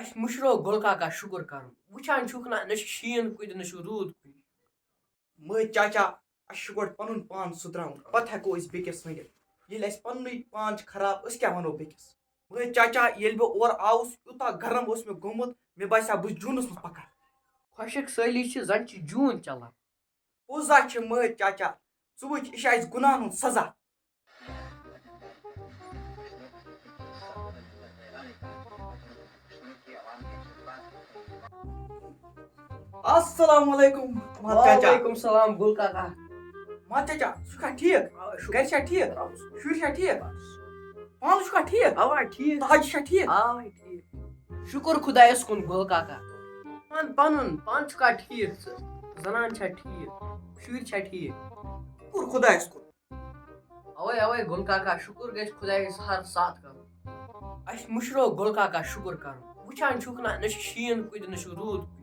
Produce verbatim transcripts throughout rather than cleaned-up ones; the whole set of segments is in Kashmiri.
اَسہِ مٔشرو گُل کاکا شُکُر کَرُن۔ وٕچھان چھُکھ نہ، نہ چھُ شیٖن کُنہِ، نہ چھُ روٗد کُنہِ۔ مٲتۍ چاچا، اَسہِ چھُ گۄڈٕ پَنُن پان سُدھراوُن، پَتہٕ ہٮ۪کو أسۍ بیٚکِس ؤنِتھ۔ ییٚلہِ اَسہِ پَنُنُے پان چھُ خراب، أسۍ کیٛاہ وَنو بیٚکِس؟ مٲتۍ چاچا، ییٚلہِ بہٕ اورٕ آوُس، یوٗتاہ گرم اوس مےٚ گوٚمُت، مےٚ باسیٛو بہٕ چھُس جوٗنَس منٛز پَکان۔ خۄشِک سٲلی چھِ، زَن چھِ جوٗن چَلان۔ پوٚز ہا چھِ مٲتۍ چاچا، ژٕ وٕچھ، یہِ چھِ اَسہِ گُناہَن ہُنٛد سزا۔ السلام علیکم، ماں چاچا۔ وعلیکم السلام، گُل کاکا۔ ماں چاچا، ژٕ چھُکھا ٹھیٖک؟ آ، شُکر۔ گرِ چھا ٹھیٖک؟ رۄبَس کُن۔ شُرۍ چھا ٹھیٖک؟ پانہٕ چھُکھا ٹھیٖک؟ اَوا، ٹھیٖک۔ تاج چھا ٹھیٖک؟ آ، ٹھیٖک۔ شُکُر خۄدایَس کُن، گُل کاکا۔ پان پَنُن، پانہٕ چھُکھا ٹھیٖک ژٕ؟ زَنان چھا ٹھیٖک؟ شُرۍ چھا ٹھیٖک؟ شُکُر خۄدایَس کُن۔ اوے، اوے، گُل کاکا، شُکُر گژھِ خۄدایَس ہر ساتہٕ کَرُن۔ اَسہِ مٔشرو گُل کاکا شُکُر کَرُن۔ وٕچھان چھُکھ نہ، نہ چھُ شیٖن کُنہِ، نہ چھُ روٗد کُنہِ۔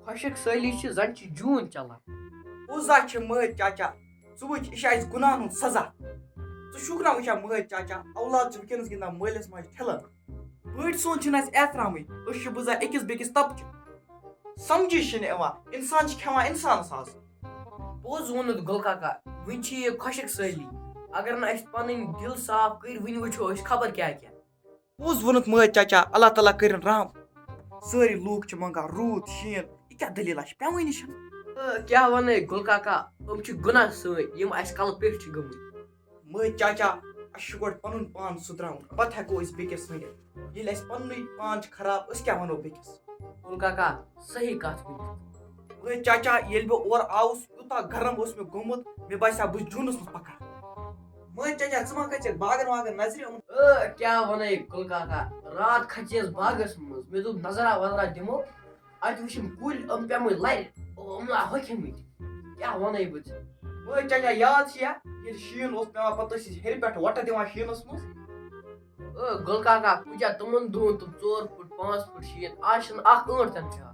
خۄشِک سٲلی چھِ، زَن چھِ جوٗن چَلان۔ پوٚز ہا چھِ مٲتۍ چاچا، ژٕ وٕچھ، یہِ چھِ اَسہِ گُناہَن ہُنٛد سزا۔ ژٕ چھُکھ نہ وٕچھان مٲتۍ چاچا، اولاد چھِ وٕنکیٚنَس گِنٛدان مٲلِس ماجہِ ٹھِلَن۔ بٔڑۍ سوٗن چھِنہٕ اَسہِ احترامٕے، أسۍ چھِ بوزان أکِس بیٚکِس تَپچہِ۔ سَمجھی چھِنہٕ یِوان، اِنسان چھِ کھٮ۪وان اِنسانَس آز۔ پوٚز ووٚنُتھ گُل کاکا، وٕنہِ چھِ یہِ خۄشِک سٲلی۔ اگر نہٕ اَسہِ پَنٕنۍ دِل صاف کٔرۍ، وٕنہِ وٕچھو أسۍ خبر کیٛاہ کیٛاہ۔ پوٚز ووٚنُتھ مٲتۍ چاچا، اللہ تعالیٰ کٔرِن رحم۔ سٲری لوٗکھ چھِ منٛگان روٗد، شیٖن، یہِ کیٛاہ دٔلیٖلہ چھِ؟ پٮ۪وٲنی چھِنہٕ۔ تہٕ کیٛاہ وَنَے گُل کاکا، یِم چھِ گُناہ سٲنۍ، یِم اَسہِ کَلہٕ پٮ۪ٹھۍ چھِ گٔمٕتۍ۔ مٲتۍ چاچا، اَسہِ چھُ گۄڈٕ پَنُن پان سُدھراوُن، پَتہٕ ہٮ۪کو أسۍ بیٚکِس ؤنِتھ۔ ییٚلہِ اَسہِ پَننُے پان چھُ خراب، أسۍ کیٛاہ وَنو بیٚکِس؟ گُل کاکا، صحیح کَتھ ؤنِتھ۔ مٲتۍ چاچا، ییٚلہِ بہٕ اورٕ آوُس، یوٗتاہ گرم اوس مےٚ گوٚمُت، مےٚ باسیٛو بہٕ چھُس جوٗنَس منٛز پَکان۔ مٲتۍ چاچا، ژٕ ما کھٔژِکھ باغن واغن نظرِ؟ یِمَن ٲ، کیٛاہ وَنَے گُل کاکا، راتھ کھژیس باغَس منٛز، مےٚ دوٚپ نظرا وظرا دِمو، اَتہِ وٕچھِم کُلۍ، یِم پیٚمٕتۍ لَرِ، یِم نا ہوٚکھمٕتۍ۔ کیٛاہ وَنَے بہٕ ژےٚ؟ مٲنۍ چاچا یاد چھِ یا، ییٚلہِ شیٖن اوس پٮ۪وان، پَتہٕ ٲسۍ أسۍ ہیٚرِ پٮ۪ٹھ وۄٹہٕ دِوان شیٖنَس منٛز؟ او گُل کاکا، کۭتیٛاہ تِمَن دۄہَن تِم ژور فُٹ، پانٛژھ فُٹ شیٖن، آز چھِنہٕ اَکھ ٲنٛٹ تہِ نہٕ پٮ۪وان۔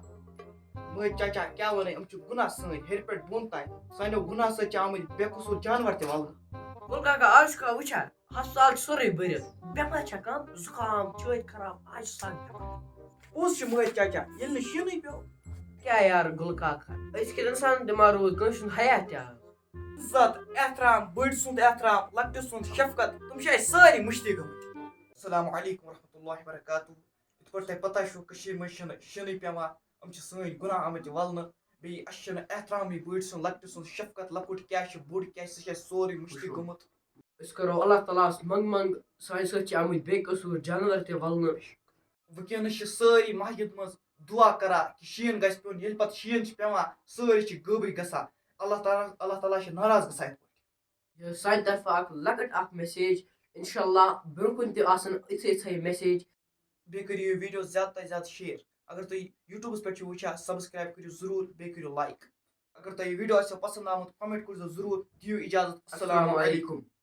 مٲنۍ چاچا، کیٛاہ وَنَے، یِم چھِ گُناہ سٲنۍ، ہیٚرِ پٮ۪ٹھ بۄن تام۔ سانیو گُناہ سۭتۍ چھِ آمٕتۍ بے قصوٗر جانوَر تہِ وَلنہٕ۔ گُل کاکا، آز چھُکھا وٕچھان؟ ہسپتال چھُ سورُے بٔرِتھ۔ بٮ۪مارِ چھےٚ کم، زُکام، چھٲتۍ خراب، آز چھِ سخ بٮ۪مار۔ پوٚز چھُ مٲلۍ چاچا، ییٚلہِ نہٕ شیٖنٕے پیوٚو۔ کیٛاہ یار گُل کاکا، أزکٮ۪ن اِنسانن تہِ ما روٗد کٲنٛسہِ ہُنٛد حیا تہِ آز؟ عزت، احترام، بٔڑۍ سُنٛد احترام، لۄکٹہِ سُنٛد شفقت، تِم چھِ اَسہِ سٲری مٔشتٕے گٔمٕتۍ۔ السلام علیکم ورحمۃ اللہ وبرکاتہ۔ یِتھ پٲٹھۍ تۄہہِ پتہ چھُو، کٔشیٖرِ منٛز چھِنہٕ شیٖنٕے پٮ۪وان، یِم چھِ سٲنۍ گُناہ آمٕتۍ ولنہٕ۔ بیٚیہِ اَسہِ چھِنہٕ احترامٕے بٔڑۍ سُنٛد، لۄکٹہِ سُنٛد شفقت، لۄکُٹ کیٛاہ چھُ، بوٚڑ کیٛاہ چھُ، سُہ چھُ اَسہِ سورُے مٔشتٕے وٕچھِو۔ گوٚمُت۔ أسۍ کَرو اللہ تعالیٰ ہَس منٛگ منٛگ، سانہِ سۭتۍ چھِ آمٕتۍ بے قصوٗر جانوَر تہِ وَلنہٕ۔ وٕنکیٚنَس چھِ سٲری مسجد منٛز دُعا کَران کہِ شیٖن گژھِ پیوٚن، ییٚلہِ پَتہٕ شیٖن چھِ پٮ۪وان، سٲری چھِ غٲبٕے گژھان۔ اللہ تعالیٰ، اللہ تعالیٰ چھِ ناراض گژھان یِتھ پٲٹھۍ۔ یہِ سانہِ طرفہٕ اَکھ لۄکٕٹ اَکھ message، اِنشاء اللہ برٛونٛہہ کُن تہِ آسَن یِژھے یِژھے message۔ بیٚیہِ کٔرِو یہِ video زیادٕ تہٕ زیادٕ share۔ اگر تُہۍ YouTubeس پٮ۪ٹھ چھِو وٕچھان، subscribe کٔرِو ضروٗر، بیٚیہِ کٔرِو like۔ اگر تۄہہِ یہِ video آسیو پسنٛد آمُت، comment کٔرۍزیو ضروٗر۔ دِیِو اِجازت۔ السلام علیکم۔